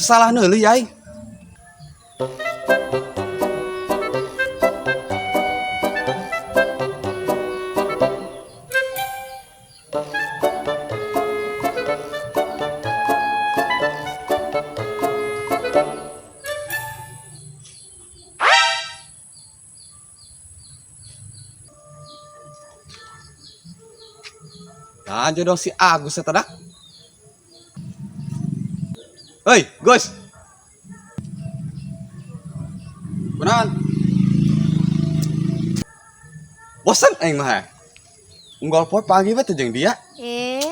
Salah neuleuh aing. Nah, jodoh si Agus eta dak. Hei, Gus. Kunaon? Bosan aing mah. Unggal poe pagi we teh jeung dia. Eh,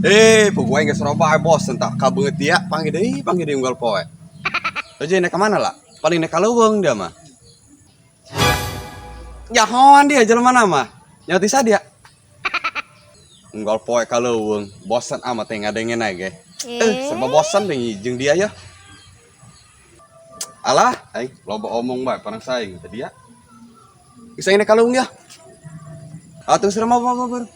Eh, puguh aing geus loba bosen tak kabeungeut dia, panggil deui unggal poe. Aja naik ke mana lah? Paling naik ka leuweung dia mah. Nyahoan dia jelema mah. Nyaho ti dia. Unggal poe ka leuweung, bosen amat teh ngadengen ge. Serba bosen deh jeung dia ya. Alah, aing loba omong bae parang saing teh dia. Geus aing naik ka leuweung ya. Atuh serem apa apa.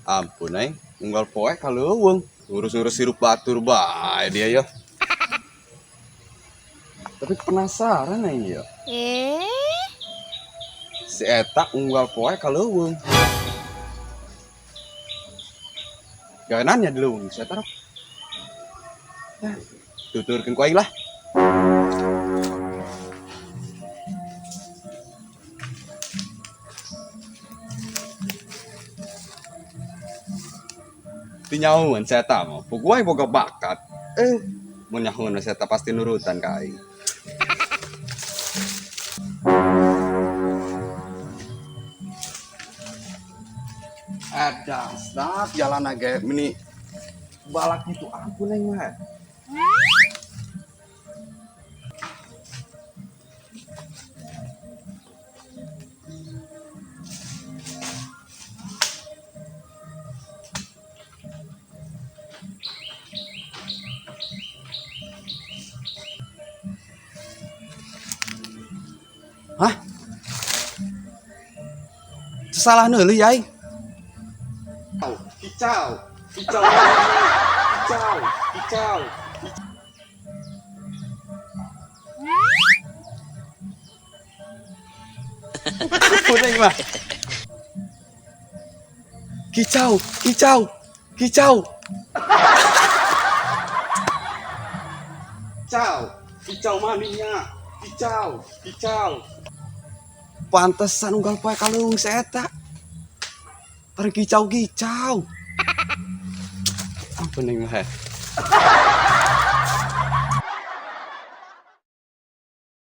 Ampun aing, unggal poe ka leuweung, ngurus-ngurus hirup batur bae dia ya. Tapi penasaran aing ya. eh, Si eta unggal poe ka leuweung. Gaweannya di leuweung si eta. Ya, tuturkeun ku aing lah. Tinyahuan si eta mah, puguh aing boga bakat. Mun nyahuan si eta pasti nurutan ka aing. Ada, stop jalan agak mini balak itu ampun aing mah. Hah? Salah neuleuh aing. Kicau, kicau, kicau, kicau. Ampun aing mah. Kicau, kicau, kicau. Kicau, kicau mania. Kicau, kicau. Pantesan unggal poe ka leuweung si eta. Parang kicau-kicau. Ampun aing mah.